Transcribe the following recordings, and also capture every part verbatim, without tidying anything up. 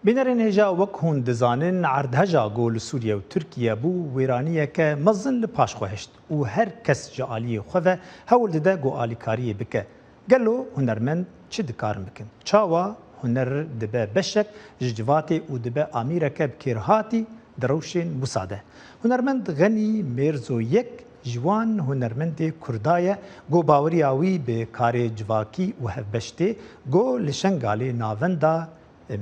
Bînerên hêja, wek hûn dizanin, erdheja ku li Sûriye û Tirkiye bû, wêraniyeke mezin li paş xwe hişt û her kes ji aliyê xwe ve hewl dide ku alîkariyê bike. Gelo hunermend çi dikarin bikin? Çawa huner dibe beşek ji civatê û dibe amîreke bi kêrhatî di rewşên wisa de? Hunermend Xenî Mêrzo yek ji wan hunermendê Kurda ye, ku baweriya wî bi karê civakî û hevbeş tê, ku li Şengalê navenda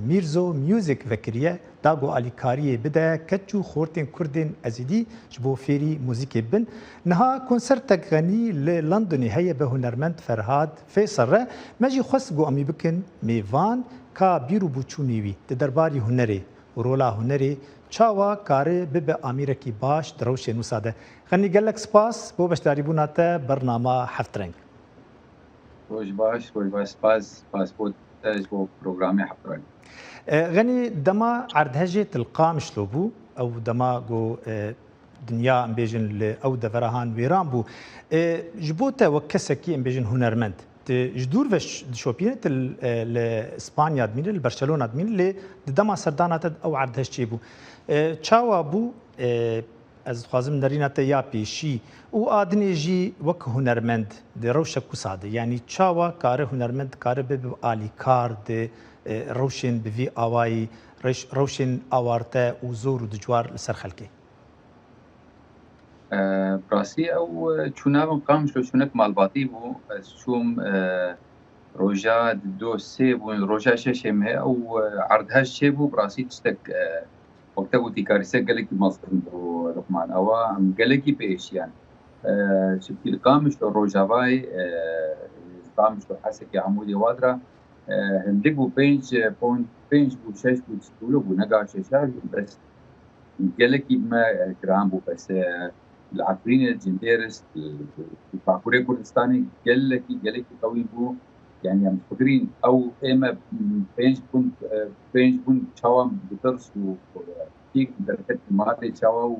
Mîrzo Music vekiriye, da ku alîkariyê bide keç û xortên Kurdên Ezîdî ji bo fêrî muzîkê bibin. Niha konsertek Xenî li Londonê heye bi hunermend Ferhad Feysel re. Me jî xwest ku em wî bikin mêvan, ka bîr û boçûnê wî di derbarî hunerê û rola hunerê çawa kare bibe amîrekî baş di rewşên wisa de. Xenî, gelek spas bo beşdarîbûna te bernama Heft Reng. Roj baş, roj baş. Spas, spas bo te ji bo programê Heft Reng. E, Xenî, dema erdhejê tu li Qamişlo bû, ew dema ku, e, dinya, em bêjin, li ew devera han wêran bû. E, ji bo te wek kesekî, em bêjin, hunermend, tu ji dûr ve ş-, dişopîne, tu li, e, li Spanya dimîne, li Barcelona dimîne, lê di dema serdana te de ew erdhej çêbû. E, çawa bû? E, Ez dixwazim nerîna te ya pêşî û a dinê jî wek hunermend di rewşek wisa de, yanî çawa kare hunermend dikare bibe alîkar di, e, rewşên bi vî awayî, reş-, rewşên awarte û zor û dijwar li ser xelkê? E, bi rastî ew, e, çûna min Qamişlo çûnek malbatî bû. Ez çûm, e, roja du sê bûn, roja şeşê me ew, e, erdhej çêbû, bi rastî tiştek, e, Wek te gotî, karîse gelekî mezin bû, Luqman. Ewa em gelekî pêşiyan. E, çimkî li Qamişlo Rojavayê, e, Qamişlo, Hesekê, Amûdê, Wadra, e, hindik bû, pênc, e, pond, pênc bû, şeş bû, çi wilo bû, nega şeşa jî bes gelekî me, e, giran bû, bes, e, li Efrînê, Cindêris, li, li Bakurê Kurdistanê gelekî, gelekî qewî bû. Yanî em fikirîn ew ê me pênc bûn, e, pênc bûn çawa bi tirs û, e, pîk derket malê çawa û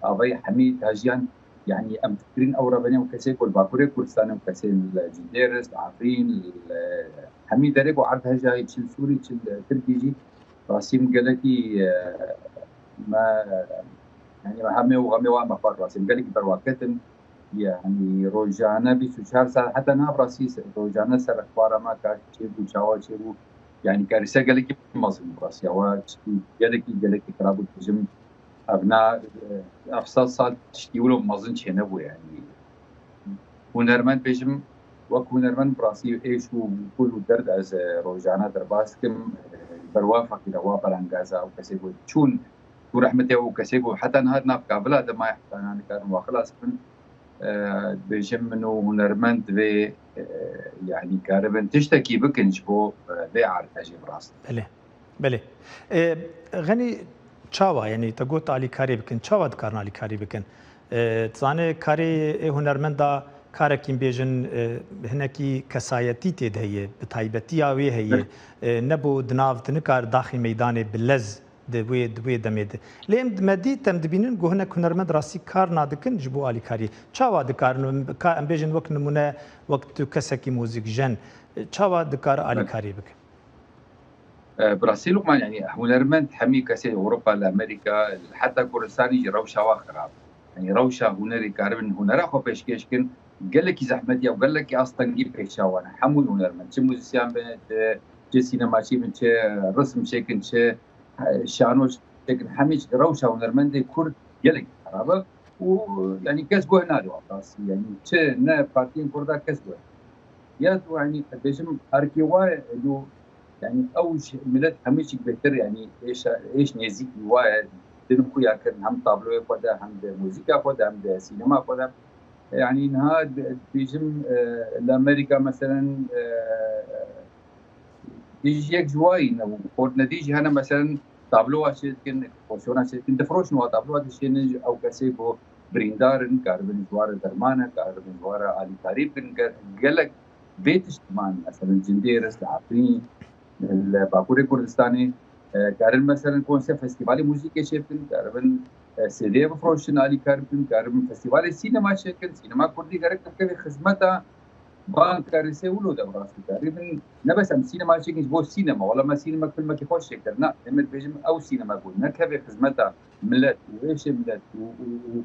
avayî hemî tajiyan, yanî em fikirîn ew revenê û kesê ku li Bakurê Kurdistanê û kesê li Cindêris, li Efrîn, li hemî derê ku erdhejayê çi li Sûrî, çi li Tirkî jî rastî min gelekî, e, me, yanî me hemê û xemê wan me xwar rastî min gelekî berwa ketin. Yanî rojane bîst û çar saet, heta niha bi rastî se-, rojane ser exbara me ka çêbû, çawa çêbû. Yanî karîse gelekî mezin bû rastî. Ewa tiştî gelekî, gelekî xirab bû, dijim ev na, ev sed sal tiştî wilo mezin çênebû yanî. Hunermend bêjim, wek hunermend bi rastî êş û kul û derd ez, e, rojane derbas dikim. E, ber wa feqîra, wa berengaza û kesê ku çûn û rehmetê û kesê ku heta niha di nav kavila de maye, heta niha nikarin wa xilas bin. E, dibêjim min û hunermend divê, e, yanî karibin tiştekî bikin ji bo, e, vê erdhejê bi rastî. Belê, belê. E, Xenî, çawa, yanî te got alîkarî bikin, çawa dikarin alîkarî bikin? E, tu zanî karê ê hunermenda karekî bêjin, e, hinekî kesayetî tê de heye, bi taybetiya wê heye. E, ne bo di nav tu nikar daxî meydanê bi lez di wê, di wê demê de. Lê em me dît, em dibînin ku hinek hunermend rastî kar nadikin ji bo alîkariyê. Çawa dikarin? Ka em bêjin wek nimûne, wek tu kesekî muzîkjen, çawa dikare alîkariyê bike? E, bi rastî Luqman, yanî hunermend hemî kesê Ewropa, li Amerîka, heta Kurdistanê jî rewşa wa xirab. Yanî rewşa hunerê karibin hunera xwe pêşkêş kin, gelekî zehmetî ya û gelekî astengî pêşa wan e. Hemû hunermend, çi muzîsyen bin, çi, çi sînemaçî bin, çi risim çêkin, çi şanoş tekin hemî rewşa hunermendê Kurd gelek xerab e û, yanî, kes guh nade wan rastî. Yanî çi ne partiyên Kurda kes guh. Ya tu, yanî, bêjim erkê wa ye, elo, yanî, ew ji milet hemî çik bêhtir, yanî, êş, êş nêzîkî wa ye, din xuya kirin hem tabloyê xwe de, hem de muzîka xwe de, hem de sînema xwe de. Yanî, niha di-, dibêjim, e, li Amerîka, meselen, e, Dî jî yek ji wayî ne û xortnedî jî hene, meselen, tablowa çê dikin, ekspozisyona çê dikin, difiroşin wa tablowa dişênin ji ew kesê ku birîndar in, karibin ji wa re derman e, karibin ji wa re alîkarî bikin. Ge-, gelek vê tiştiman, meselen, Cindêris, li Efrîn, li Bakurê Kurdistanê, e, karin, meselen, konser, festîvalê muzîkê çê bikin, karibin, e, C D bifiroşin, alîkar bikin, karibin festîvalê sînema çêkin, sînema kurdî gerek bikeve xizmeta Van karîsê wilo de bi rastî karî bin, ne bes em sînema çêkin ji bo sînema. Wala me sînema filmekî xweş çêkir. Na, em ê bêjim ew sînema bû. Ne kevê xizmeta millet û êşê millet û, û, û,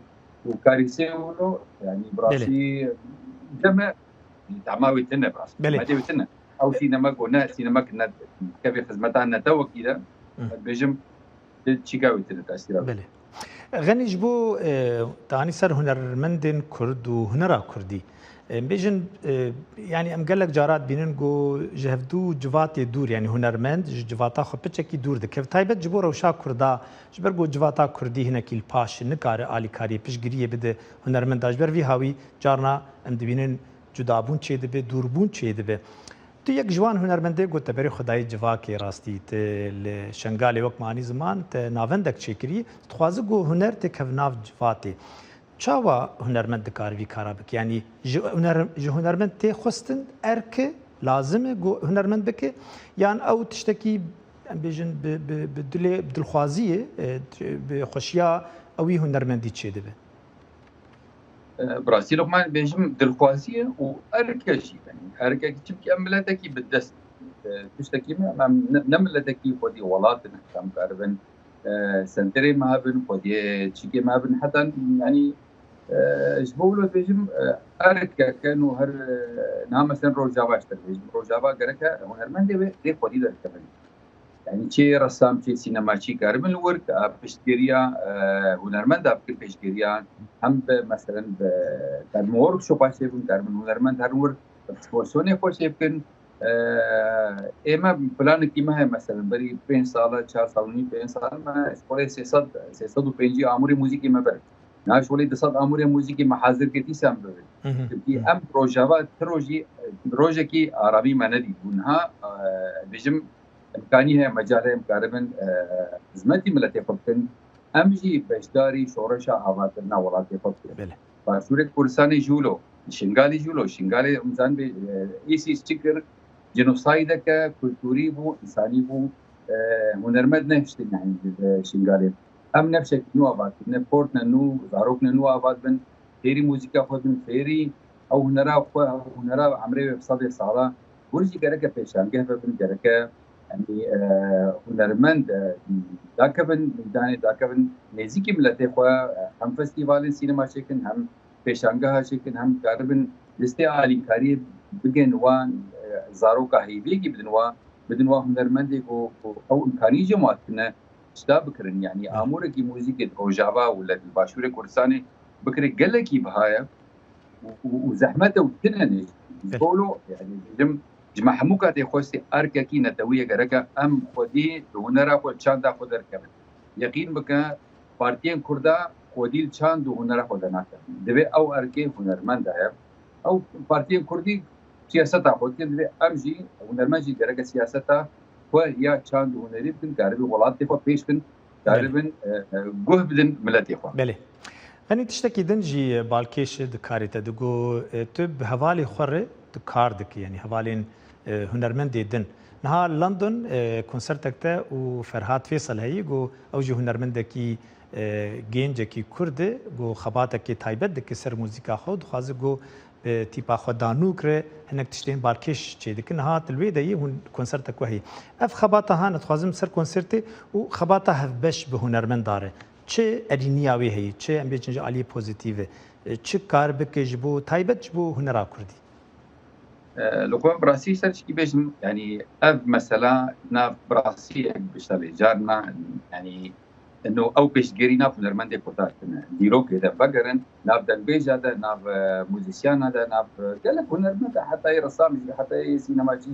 û karîsê wilo, yani bi Belê. rastî deme dema wê tine bi rastî. Belê. Medê wê tine. Ew sînema ku ne, sînema ki ne kevê xizmeta netewekî de, Hı. bêjim, çîka wê tine tesîra. Belê. Xenî, ji bo, e, te anî ser hunermendên Kurd û hunera Kurdî. E, bêjin, e, yani em gelek cara dibînin ku ji hevdû civatê dûr, yani hunermend ji civata xwe piçekî dûr dike. Bi taybet ji bo rewşa Kurda, ji ber ku civata Kurdî hinekî li paş nikare alîkariyê piştgiriyê bide hunermenda. Ji ber vî hawî carna em dibînin cudabûn çêdibe, dûrbûn çêdibe. Tu yek ji wan hunermendê ku te berê xwe dayî civakê rastî, te li Şengalê wek me anî ziman, te navendek çêkirî, dixwaze ku huner têkeve nav civatê. Çawa hunermend dikare vî kara bike? Yanî ji huner-, ji hunermend tê xwestin erke lazim e ku hunermend bike? Yan ew tiştekî, em bêjin, bi, bi, bi dilê, bi dilxwaziyê, e, bi xweşiya ewî hunermendî çêdibe? E, bi rastî Luqman bêjim dilxwazî ye û erke jî, yani erkekî, çimkî em miletekî bi dest, e, tiştekî me, em ne, ne miletekî xwedî welat in, em karibin, e, senterê me hebin, xwedî çîkê me hebin, heta, yani, e, ji bo wilo dibêjim, e, erkeke nû her, e, niha mesela Rojava ji te dibêjim, Rojava gereke hunermendê wê dê xwedî derkevin. Yani çi ressam, çi sînemaçî karibin li wir, a, piştgiriya, e, hunermenda bikin, piştgiriya hem bi, meselen, bi, karibin workshopa çêbikin, karibin hunermend herin wir, ekspozisyonê xwe çêbikin. E, ê me planekî me heye, meselen, berî pênc sala, çar sal û nîv, pênc sal me ji xwe sê sed, sê sed û pêncî amûrê muzîkê me bir. Niha ji xwe du sed amûrê muzîkê me hazir kir, dîsa em bibin. Hı hı. Çimkî Hı. em rojava, ti rojî, rojekî aramî me nedît. Û niha, e, bêjim, îmkanî heye, mecal heye, em karibin, e, xizmetî miletê xwe bikin. Em jî beşdarî şoreşa avakirina welatê xwe bikin. Belê. Başûrê Kurdistanê jî wilo, Şingalê jî wilo, Şingalê em zanibê, e, îsîs çi kir, cenosaydeke kulturî bû, însanî bû, e, hunermend nehiştin, yani, li Şingalê. Em nefşekî nû ava dibin, ne port ne nû, zarok ne nû ava dibin, fêrî muzîka xwe dibin, fêrî ew hunera xwe, ew hunera emrê wê bi sedê sala, wir jî gereke pêşangeh vebin, gereke, yanî, e, hunermend, e, dakevin, meydanê dakevin, nêzîkî miletê xwe, e, hem festîvalên sînema çêkin, hem pêşangeha çêkin, hem karibin listê alîkariyê bigên wan, e, zaroka heyviyekî bidin wa, bidin wa hunermendê ku, ku ew îmkanî jê ma tine, çita bikirin. Yanî Evet. amûrekî muzîkê di Rojava û li Başûrê Kurdistanê bikire gelekî biha ye û, û, û zehmet e û tune ne. Evet. Bolo, yani, bêjim, ji me hemû katê xwestî erkekî netewî ye, gereke em xwedî di hunera xwe, çanda xwe derkevin. Yeqîn bike, partiyên Kurda xwedî li çand û hunera xwe de nakevin. Divê ew erkê hunermend heye. Ew partiyên Kurdî siyaseta xwe dikin, divê em jî, hunermend jî gereke siyaseta xwe ya çand û hunerî bikin, karibin welatê xwe pêş bin, Belê. karibin, e, e, guh bidin miletê xwe. Belê. Xenî, tiştekî din jî balkêş di karê te de got, e, tu bi hevalê xwe re tu kar dikî, yanî hevalên, e, hunermendê din. Niha London, e, konsertek te û Ferhat Fêsal heyî, got ew jî hunermendekî, e, gencekî Kurd e, got xebatekê taybet dike ser muzîka xwe, dixwaze got bi tîpa xwe danûk re hinek tiştên balkêş çêdikin. Niha tu li wê de yî, hûn konsertek we heyî. Ev xebata han, dixwazim ser konsertê û xebata hevbeş bi hunermenda re. Çi erîniya wê heyî, çi em bêjin ji aliyê pozîtîf e, çi kar bike ji bo, taybet ji bo hunera Kurdî? E, li xwe bi rastî ser çikî bêjim, yanî ev mesela nav bi rastî yek bişta lê carna, yanî no ew pêşgirî nav hunermendê Kurda tine. Dîrokê de vegerin, nav dengbêja de, nav, e, muzîsyana de, nav, e, gelek hunermend de, heta yê resam jî, heta yê sînema jî,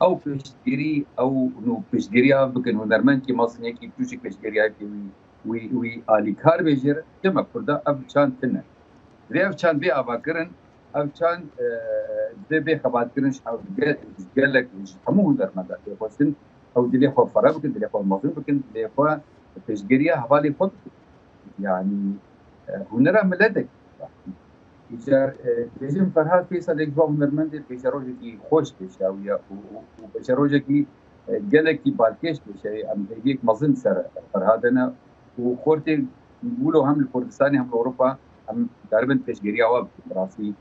ew pêşgirî, ew no pêşgiriya bikin, hunermendkî mezin yekî biçûçik pêşgiriya yekî wî, wî, wî alîkar bê jê re, dema Kurda ev çand tine. Divê ev çand bê avakirin, ev çand, e, divê bê xebatkirin ji ev ge-, ji gelek, ji hemû hunermendan tê xwestin, ew dilê xwe fere bikin, dilê xwe mezin bikin, dilê xwe pêşgiriya hevalê xwe bikin. Yanî, e, hunera miletek. Îcar, e, dibêjim Ferhat Fêsal yek ji wan hunermendê pêşerojekî xweş kêşawiye û, û, û pêşerojekî, e, gelekî balkêş kêşaye. Em hêviyek mezin ser Ferhat hene û xortê wilo hem li Kurdistanê hem li Ewropa em karibin pêşgiriya we bikin. Bi rastî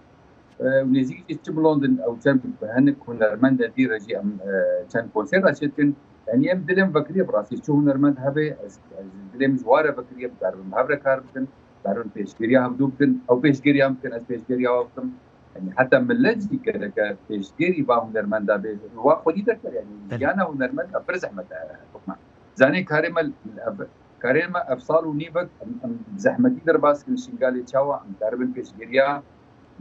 e, û nêzîkî çi bi London ew çend hinek hunermend e dî re jî em, e, çend konser re çêdikin. Yanî em dilê min vekiriye bi rastî çi hunermend hebe, ez, ez dilê min ji wa re vekiriye, bikaribin bi hev re kar bikin, bikaribin pêşgiriya hevdû bikin, ew pêşgiriya min bikin, ez pêşgiriya wa bikim. Yanî heta millet jî gereke pêşgirî va hunermenda bê, wa xwedî derker, yanî Belê. Jiyana hunermenda pir zehmet e, Lukman. Zanê karê me, ev, karê me ev sal û nîvek em, em zehmetî derbas kirin Şingalê, çawa em karibin pêşgiriya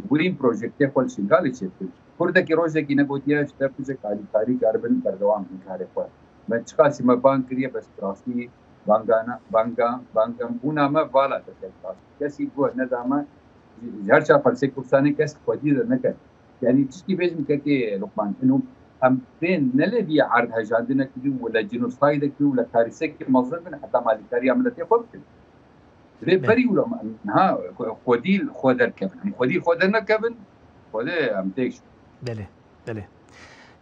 hemûrîn projektê xwe li Şingalê çêbikin. Kurdekî rojekî negotiye ji te kujek alîkarî karibin berdewam bikin karê xwe. Me çiqasî me bang kiriye, bes bi rastî bangana, banga, bangam bûna me vala te ket. Kesî guh neda me, ji her çar qelsê Kurdistanê kes xwedî de neket. Yanî tiştî bêjim kekê Luqman, ino em bên ne lê vî erd hejandine kibin, wila cînosaydek bin, wila karîsekê mezin bin, heta malîkariya miletê xwe bikin. Divê Belê. berî wilo em niha xwedî li xwe derkevin. Em xwedî li xwe dernekevin, xwedê em têk jî. Belê, belê.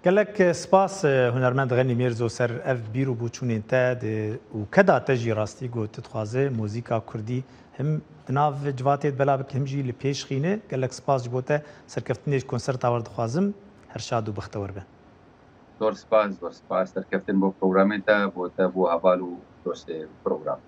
Gelek spas, e, hunermend Xenî Mêrzo, ser ev bîr û boçûnên te de û keda te jî rastî got, tu dixwaze muzîka kurdî him di nav civatê de bela bike, him jî li pêş xîne. Gelek spas ji bo te, serkeftinê ji konserta we re dixwazim. Her şad û bextewar be. Zor spas, zor spas. Serkeftin bo programê te, bo te, bo heval û dostê program.